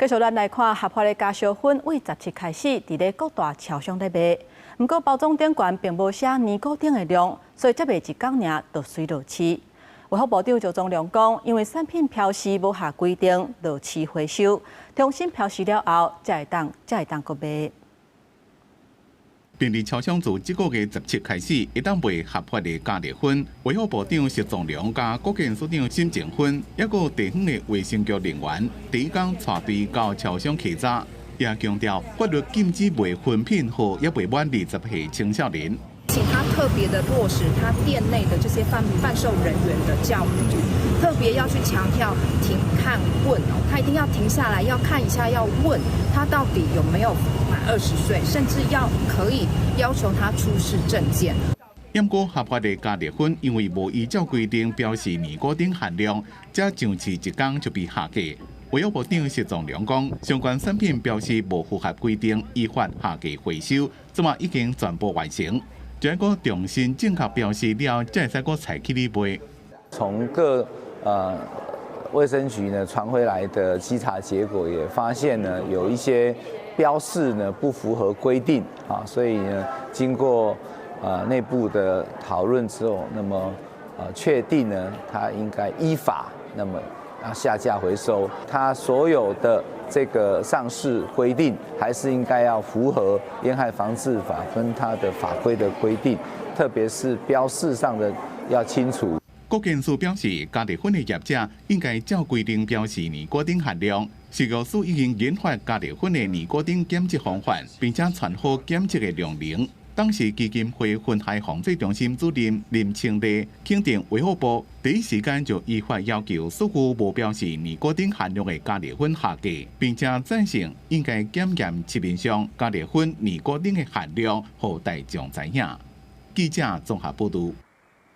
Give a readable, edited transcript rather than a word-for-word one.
繼續咱來看合法的加燒薰，對17開始，佇咧各大超商咧賣。毋過包裝頂懸並無寫尼古丁的量，所以才賣一工爾就隨落市。衛福部長石宗良講，因為產品標示無合規定，落市回收，重新標示了後，才會當閣賣。便利超商自這個月17開始，會當賣合法的加熱薰。衛福部長石宗良佮國健署長沈靜芬，抑閣地方的衛生局人員，第一工帶隊到超商稽查，也強調法律禁止賣薰品予猶未滿20歲青少年。請他特別的落實他店內的這些販售人員的教育，特別要去強調停看問哦，他一定要停下來，要看一下，要問他到底有沒有滿20歲，甚至要可以要求他出示證件。毋過合法的加熱薰，因為無依照規定標示尼古丁含量，才上市一工就被下架。衛福部長石宗良講，相關產品標示無符合規定，依法下架回收，這馬已經全部完成。這個重新正確標示了，才會使閣採去咧賣。從各衛生局呢傳回來的稽查結果，也發現呢有一些標示呢不符合規定啊，所以呢經過內部的討論之後，那麼確定呢它應該依法那麼要下架回收，它所有的這個上市規定還是應該要符合菸害防治法跟它的法規的規定，特別是標示上的要清楚。國健署表示，加熱薰的業者應該照規定標示尼古丁含量。食藥署已經研發加熱薰的尼古丁檢測方法，並且傳好檢測的量能。當時基金會薰害防制中心主任林清麗肯定衛福部第一時間就依法要求所有無標示尼古丁含量的加熱薰下架，並且贊成應該檢驗市面上加熱薰尼古丁的含量，予大眾知影。記者綜合報導。